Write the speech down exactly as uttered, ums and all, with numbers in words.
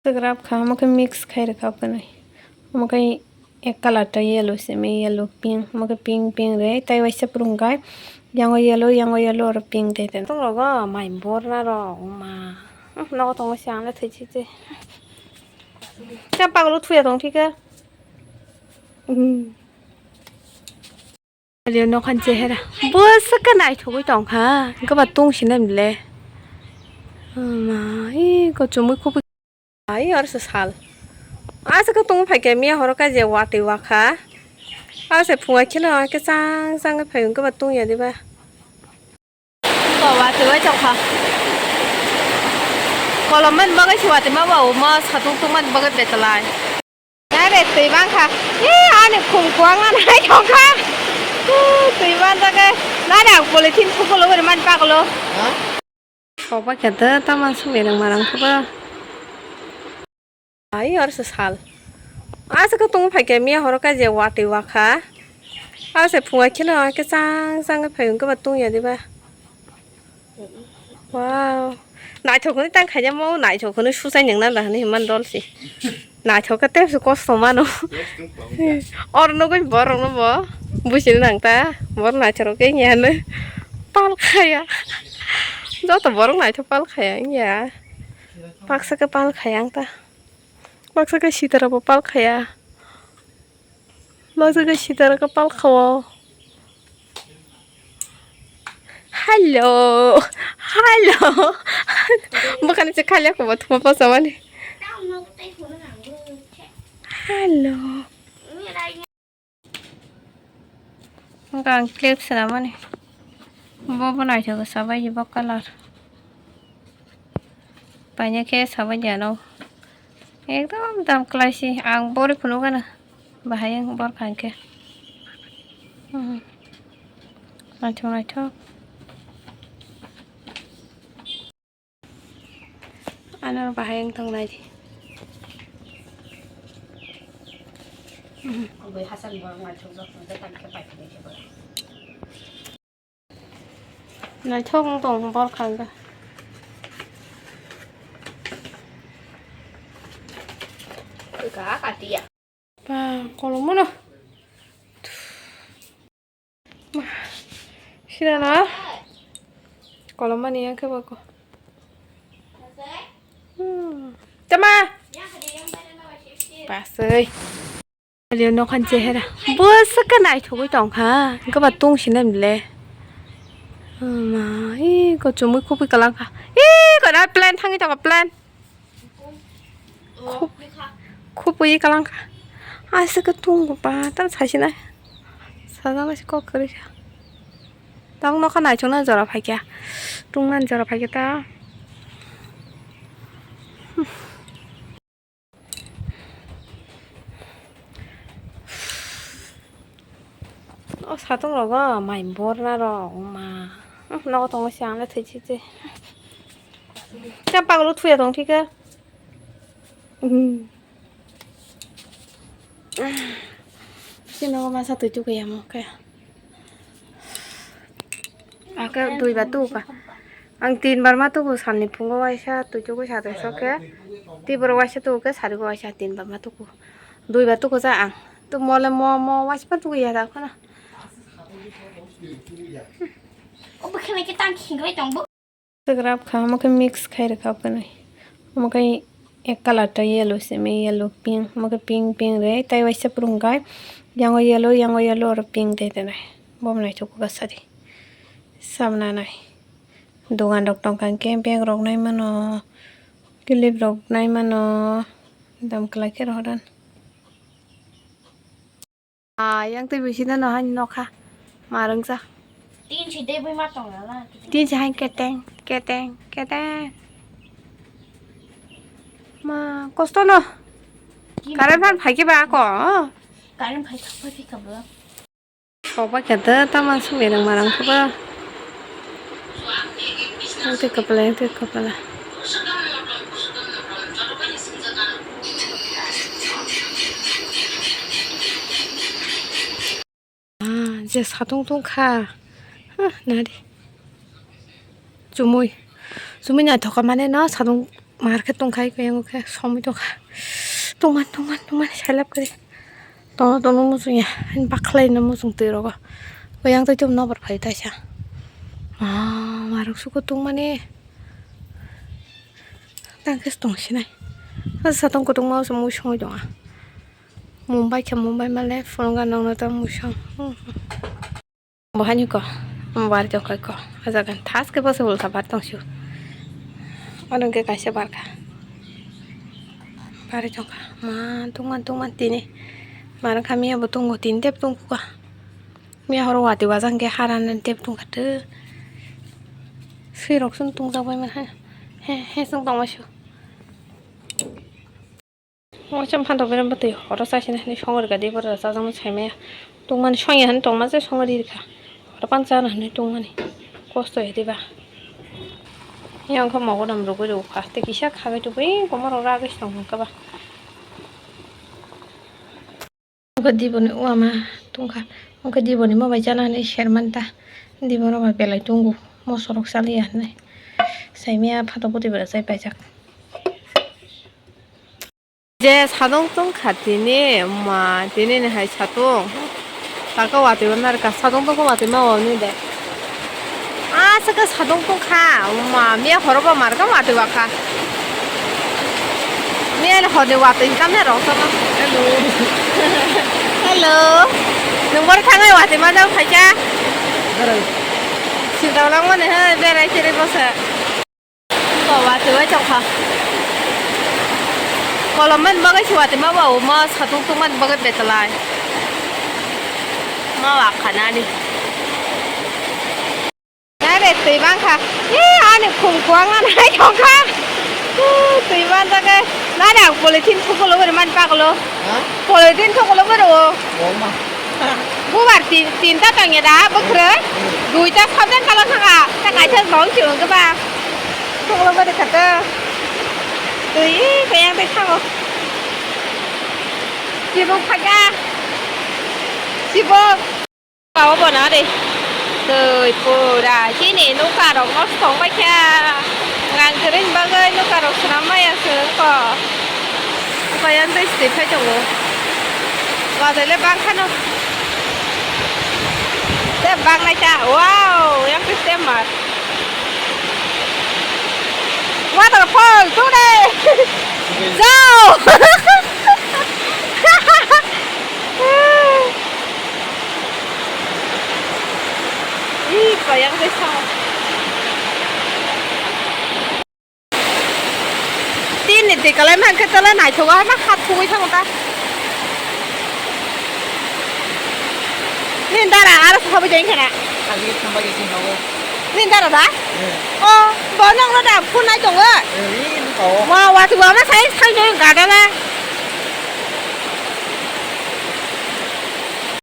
Swkrap kha, omo khe mix khai rwkha bwkhanwi. Omo khe ek colour ta yellow simi, yellow pink, omo khe pink, pink re, tai waisa phrwng kha. Yango yellow, yango yellow oro pink tei tei. Tong rogo mai borna rok, ma. Hmm, nogo tongo se ang le thwi chi chi. Cha paglo thuya tong thika. Hmm. Aliyo nokhan chehera. Bwswk khe naithogwi tongkha. Hwnkhe ba tong sinai mile. Ma, ee, kochomwi khubui. Ai, oro se sal. Asa khe tong phaikhe miya horo kaijakya watwi wakha. Asa phunga kheno khe chang chang khe phai hwnkhe ba tongya diba. Ba watwi wai tongkha. Kolom man bagwi se watwi ma ba omo satung tong man bagwi betalai. Nai be twi bangkha. Ee, ani khum kuang na nai thongkha. Ee, twi man jagwi. Nani ang polythene thukulo gori man pagulo. Sok bai khe da tamo sumui rang ma rang khe ba. Ai, oro se sal. Asa khe tong phaikhe miya horo kaijakya watwi wakha. Asa phunga kheno khe chang chang khe phai hwnkhe ba tongya diba. Wow. Naithok hwnwi tang khaina mo, naithok hwnwi suchai nang nang da hwnwi himman dol si. Naithok khe tebse kosto mano. Or nugwi borok no bo buchini nang ta. Bor naithok khe ya hwnwi pal khaya. Joto borok naithok pal khaya ya. Baksa khe pal khaya ang ta. Baksa khe sitara bo pal khaya. Baksa khe sitara khe pal khawo. Hello. Hello. Bukan si kali aku buat apa sama nih. Hello. Ang clip sana mana? Bo bo naithok sabai bo color. Paina khe sabai jano. Ekdom dam kwlai si ang bori phunuk gana. Bahai ang bor kha hwnkhe. Hmm. Naithok naithok. Ano bahai ang tong nai di. Hmm. Ang bai hasan borok naithok jak hwnkhe tang khe pai phunai khe borok. Naithok wng tong bor kha hwnkhe. Ba, kolom mano. Sinana. Kolom mani yang khe bako. Hmm. Tama. Pasai. Aliyo nokhan chehera. Bwswk khe naithogwi tongkha. Hwnkhe ba tong sinai mile. Ma, ee, kochomwi khubui kwlangkha. Ee, kona plan thangwi tongkha, plan. Khup-, khupui kwlangkha. Aswk khe tongo ba, tamo sasinai. Sajagwi se kok kwrwikha. Tabuk nokha naithokna jora phaikha. Tungmani jora phaikha ta. O satung rogo mai borna rok ma. Nogo tongo se ang le thwi chi chi. Cha paglo thuya tong thika. Sino masa twi tuku ya mo khe. Ake dui ba tuku ka. Ang tin bar ma tuku, salni phungo waisa twi tuku sa twi sok khe. Tiboro waisa tuku khe, sari bo waisa tin bar ma tuku. Dui ba tuku sa ang. Tu mole mo, mo waisa pa tuku ya da khana. Obo khe mai khe tang khingoi tong bo. Swkrap kha, omo khe mix khai rwkha bwkhanwi. Omo khe ek colour ta yellow simi, yellow pink, omo khe pink, pink re, tai waisa phrwng kha. Yango yellow, yango yellow oro pink tei tei nai. Bo naithok kha sadi. Sabna nai. Dogan rok tongkha hwnkhe bag rok nai mano, clip rok nai mano. Dam kwlai khe rohodan. Ah, yang twi bisino no hai nokha. Ma rwngsa. Tin si debwi ma tong la. Tin si hai keteng, keteng, keteng. Ma, kosto no. Current fan phai khe ba ko. Current phai thok phai khe ba. Sok bai khe da tamo sumui rang ma rang khe ba. Tei kwpla, tei kwpla. Ah, je satung tungkha. Huh, nari. Chumui. Chumui naithok kha mane no satung. Mar khe tongkhai khe, yang khe somoi tongkha. Tongman, tongman, tongman, selap khe. Tono, tono muchung ya. Ani bakhlai no muchung twi rogo. Khe yang twi twi nobar phai taisa. Ah, marok suko tongmani. Tang khe tong sinai. Asa satong kutung ma se mui songoi tonga. Mumbai khe Mumbai male phone ga nangno ta mui song. Bo hani ko, bar jokha ko, ajagan thas ke bose ulta bar tong siu. Ano ke kaisa bar ka. Bar jokha, ma tungman tungman tini. Mar kha miya bo tungo tin tep tung ka. Miya horo wati wajang ke haran tep tung ka te. Sui rok sun tung jak bai man ha. He, he sung tong ma siu. Mo cham phan to bere bwtwi horo chai sini hwnwi songori kha de bwrwi rok chajak nw sai maya. Tungmani songya hwnwi tongma se songori rikha. Horo pan chana hwnwi tungmani kosto ya diba. Yang kha mogodam rwgwi rw kha tei kisa khabai tubui komorok ragwi se tong kha ba. Ungkha diboni uama tungkha. Ungkha diboni mobai chana hwnwi sermani ta. Dibo rok bai belai tungo mosorok chaliya hwnwi. Saimaya phatok bwtwi bwrwi chai paijak. Je sadong tong kha tini, ma, tini ni hai satung. Taka watwi ma narwkha, sadong tong kha watwi ma wani de. Ah, saka sadong tong kha, ma, miya horo ba mar kha watwi wa kha. Miya ni hor ni watwi tam na rong sama. Hello. Hello. Nung bor thangai watwi ma jang phaikha. Berai. Sinta ulang mani hai, berai siri bosa. Ko watwi wai tongkha. Kolom man bagwi se watwi ma ba, o ma satung tung man bagwi betalai. Ma wa khanani. Nai re twi bang kha. E ani khum kuang na nai tong kha. Twi man jagwi. Nani ang polythene thukulo bari man pagulo. Ha? Polythene thukulo bari o. O ma. Bubar tin, tinta tongya da, bwkrwi? Duita sabjak kala saka, ta kaisa bong si wngkhe ba. Thoklo bari khato. Twi, kayang twi thango. Sibuk phaga. Sibuk. Bawa bona de. Twi pura. Chini nuka rok nosto wngbai kha. Ngang kwrwini bagwi nuka rok swnam maya se wngkha. Kayang twi swi phai tongo. Watwi le bang khano. Te bang nai ta. Wow, yang twi stem mar. Waterfall today. Jao. Ih, kayang twi sa. Tin ni twi kalai mankhe tala naithogo, hama khat thugwi thango ta. Nini dara aro sahabwi jai khena. Agi thangbai jai thango. Nini dara da? Eh. O, bo nokno da phunai tongo. Eh, ri ni ko. Ma, wati wama sai sai jai gadala.